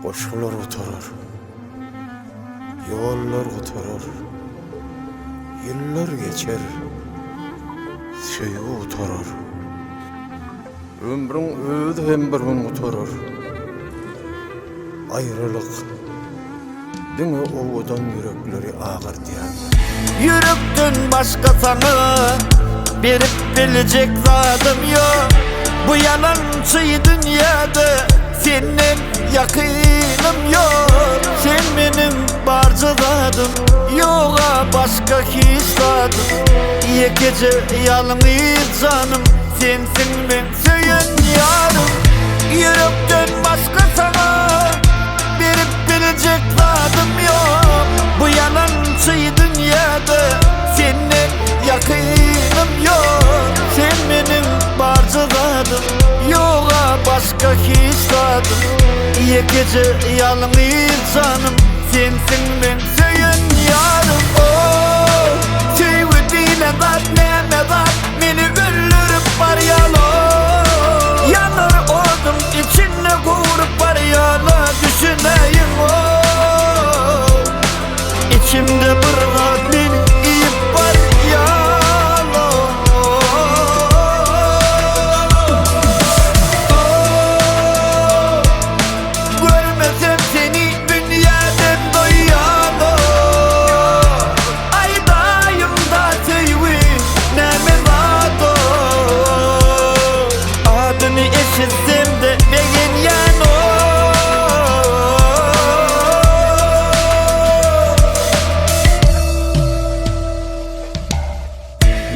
Goşgular gutarar. Ýollar gutarar. Ýyllar geçer. Söýgi gutarar. Ömrüň özi hem bir gün gutarar. Aýralyk diňe owadan ýürekleri agardýar. Ýürekden başga saňa berip biljek zadym ýok. Bu ýalançy dünýäde senden ýakynym ýok. Sen meniň barja zadym, ýoga başga hiç zadym. Ýekeje ýalňyz janym, sensiň meň söýen ýarym. Ýürekden başga saňa berip biljek zadym ýok. Bu ýalançy dünýäde senden ýakynym ýok. Sen meniň barja zadym, ýoga başga hiç zadym. Ýekeje ýalňyz janym, sensiň meň söýen ýarym. Oh, söýgi diýlen zat näme zat? Meni öldürip barýala. Ýanar odum içinde gurup barýala düşünäýiň oh. Içimde bir zat meni iýip barýala. Oh. Görmesem seni dünýäden doýýan oh. Aýdaýyňda söýgi näme zat oh. Adyny eşitsemde begenýän oh.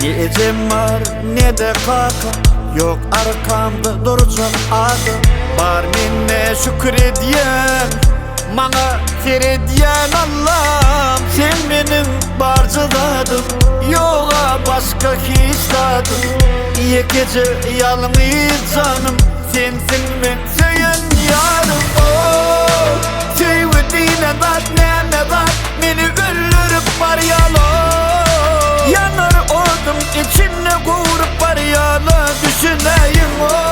Ne ejem bar ne-de kakam Ýok arkamda durjak adam Bar mende şükür edýän Maňa seredýän Allam Sen meniň barja zadym Ýoga başga hiç zadym Ýekeje ýalňyz janym Sensiň meň söýen ýarym Oh söýgi diýlen zat näme zat Meni öldürip barýala Ýanar odum içinde gowrup barýala Düşünäýiň oh.